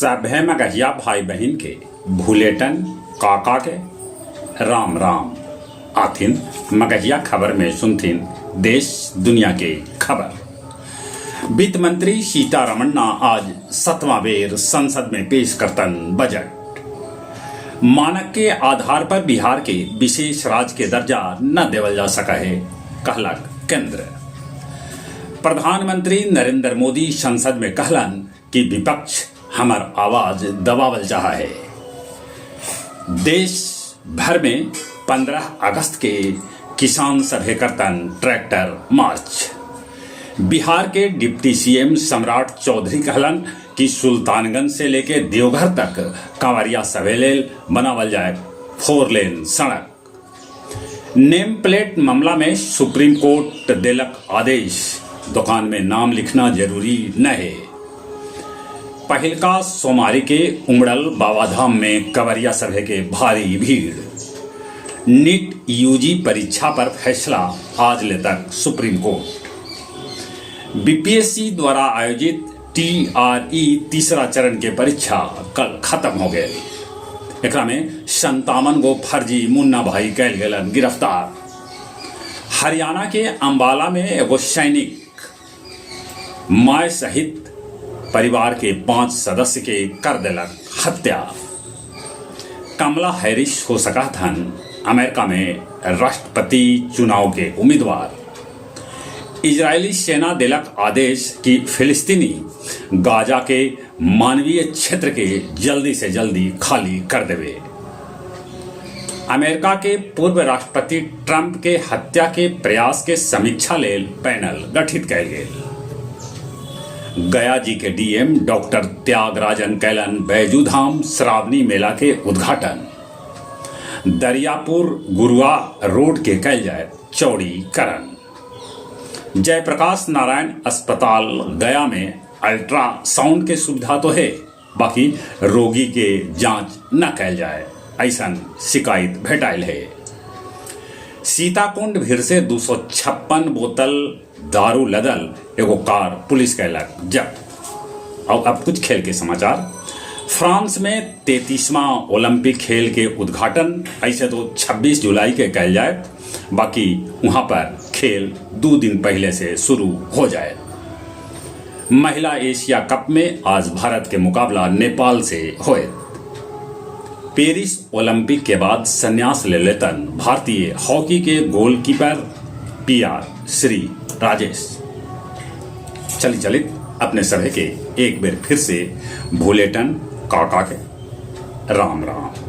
सभे मगहिया भाई बहिन के भुलेटन काका के राम राम। आथिन मगहिया खबर में सुनथिन देश दुनिया के खबर। वित्त मंत्री सीतारमण आज सतवां बेर संसद में पेश करतन बजट। मानक के आधार पर बिहार के विशेष राज्य के दर्जा न देवल जा सका है, कहलक केंद्र। प्रधानमंत्री नरेंद्र मोदी संसद में कहलन कि विपक्ष हमर आवाज दबावल चाहा है। देश भर में 15 अगस्त के किसान सभे करतन ट्रैक्टर मार्च। बिहार के डिप्टी सीएम सम्राट चौधरी कहलन कि सुल्तानगंज से लेके देवघर तक कांवरिया सभे लेल बनावल जाए फोर लेन सड़क। नेम प्लेट मामला में सुप्रीम कोर्ट देलक आदेश, दुकान में नाम लिखना जरूरी न है। पहिलका सोमारी के उमड़ल बाबाधाम में कवरिया सभे के भारी भीड़। नीट यूजी परीक्षा पर फैसला आज ले तक सुप्रीम कोर्ट। बीपीएससी द्वारा आयोजित टीआरई तीसरा चरण के परीक्षा कल खत्म हो गए। एकरा में 57 गो फर्जी मुन्ना भाई कैल गेलन गिरफ्तार। हरियाणा के अंबाला में एगो सैनिक माय सहित परिवार के 5 सदस्य के कर देलक हत्या। कमला हैरिस हो सका थन अमेरिका में राष्ट्रपति चुनाव के उम्मीदवार। इजरायली सेना देलक आदेश कि फिलिस्तीनी गाजा के मानवीय क्षेत्र के जल्दी से जल्दी खाली कर देवे। अमेरिका के पूर्व राष्ट्रपति ट्रंप के हत्या के प्रयास के समीक्षा लेल पैनल गठित कैल गेल। गया जी के डीएम डॉक्टर त्यागराजन कैलन बैजूधाम श्रावणी मेला के उद्घाटन। दरियापुर गुरुआ रोड के कैल जाए चौड़ीकरण। जयप्रकाश नारायण अस्पताल गया में अल्ट्रासाउंड के सुविधा तो है, बाकी रोगी के जांच न कैल जाए, ऐसा शिकायत भेटाइल है। सीताकुंड भीड़ से 256 बोतल दारू लदल एगो कार पुलिस कैलक जब्त। और अब कुछ खेल के समाचार। फ्रांस में 33वां ओलंपिक खेल के उद्घाटन ऐसे तो 26 जुलाई के कैल जाए, बाकी वहां पर खेल 2 दिन पहले से शुरू हो जाए। महिला एशिया कप में आज भारत के मुकाबला नेपाल से होए। पेरिस ओलंपिक के बाद संन्यास ले लेतन भारतीय हॉकी के गोलकीपर पीआर श्री राजेश। चली चली अपने सभे के एक बेर फिर से भूलेटन काका के राम राम।